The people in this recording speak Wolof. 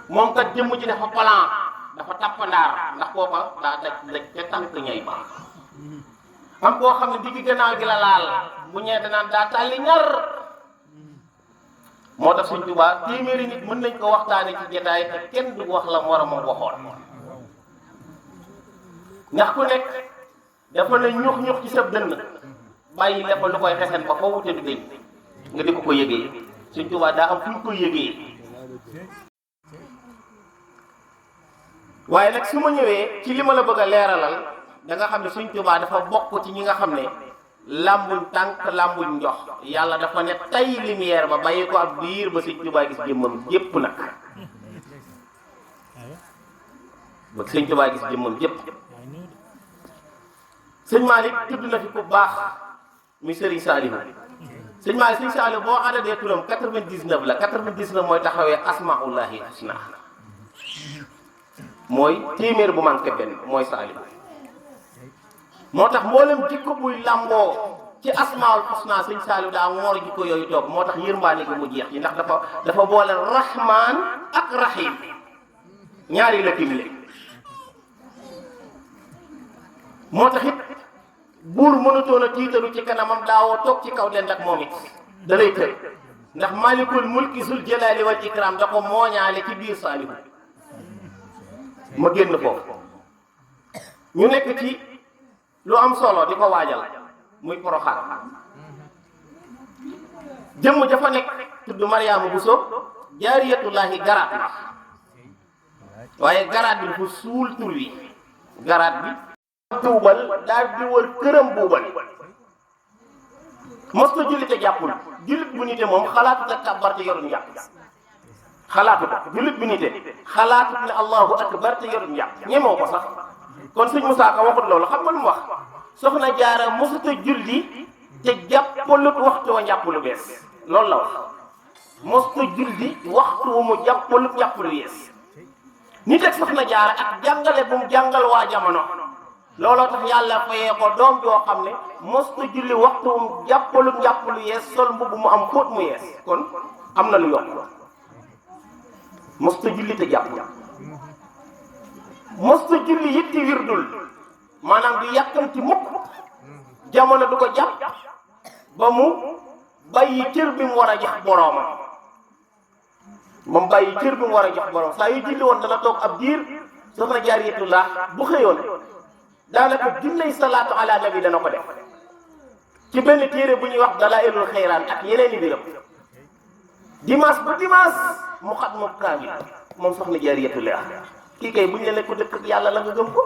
moom kat jëmm ji dafa plan dafa tappandaar ndax kooka daa daj te tànk ñay ba am koo xam ne digg gannaaw gi la laal bu ñeente naan daa tàlli ñar moo tax Sëñ Tuubaa téeméeri nit mën nañ ko waxtaane ci jotaay te kenn du wax la moromam waxoon ndax ku nekk dafa ne ñux ci sa dënn bàyyi lépp lu koy xesen ba foo wute du deñ nga di ko yëgee Sëñ Tuubaa daa am fu ñu ko yëgee waaye nag su ma ñëwee ci li ma la bëgg a leeralal da nga xam ne Sëñ Tuubaa dafa bokk ci ñi nga xam ne làmbuñ tànk làmbuñ njox yàlla dafa ne tay lumière ba bàyyi ko ab biir ba Sëñ Tuubaa gis jëmmam jépp nag ba Sëñ Tuubaa gis jëmmam jépp sëñ Malick tudd na fi ku baax muy Serigne Saliou sëñ Malick sëñ Saliou boo adadee turam 99 la 99 mooy taxawee asmaullahi husna mooy téeméer bu manqué benn mooy Saliou moo tax mboolem jikko buy làmboo ci asmaul husna sëñ Saliou daa ngoor jikko yooyu toog moo tax yërmbaane gi mu jeex yi ndax dafa boole rahman ak rahim ñaari la timle moo tax it buur mënutoon a tiitalu ci kanamam daawoo toog ci kaw dend ak moom it da lay tër ndax malikul mulki zul jalali wal ikram da ko mooñaale ci biir Saliou ma génn foofu ñu nekk ci lu am solo di ko waajal muy Porokhane jëmm jafa nekk tudd Mariama Bousso jaariyatullahi garaat la waaye garaat bi dafa suul tur wi garaat bi buubal daal di wër këram buubal mos na jullit a jàppul jullit bu nite moom xalaatut ak kàbbar te yoruñ jàpp xalaatut jullit bu nite xalaatut ne allahu akbar te yoruñ jàpp ñemoo ko sax kon sëñ Moussa Ka waxut loolu xam nga lu mu wax soxna jaara mosuta julli te jàppalut waxtu wa njàpp lu bees loolu la wax mosuta julli waxtu wu mu jàppalut njàpp lu bees nit ak soxna jaara ak jàngale bu mu jàngal waa jamono looloo tax yàlla fayee ko doom joo xam ne mosuta julli waxtu wu mu jàppalut njàpp lu yees sol mbubb mu am xóot mu yees kon am na lu yokk mosuta julli te jàpp mosuta julli yitti wirdul maanaam du yàkkamti mukk jamono du ko jàpp ba mu bàyyi cër bi mu war a jox boroomam ba mu bàyyi cër bi mu war a jox boroom saa yu julli woon dana toog ab diir soxna jaariyatullah bu xëyoon daanaka junney salaatu ala nabi dana ko def ci benn téere bu ñuy wax dalailul xayraan ak yeneen i biram dimanche ba dimanche mu xat mu kaamil moom soxna jaariyatullah kii kay buñ la ne ko dëkk ak yàlla la nga gëm ko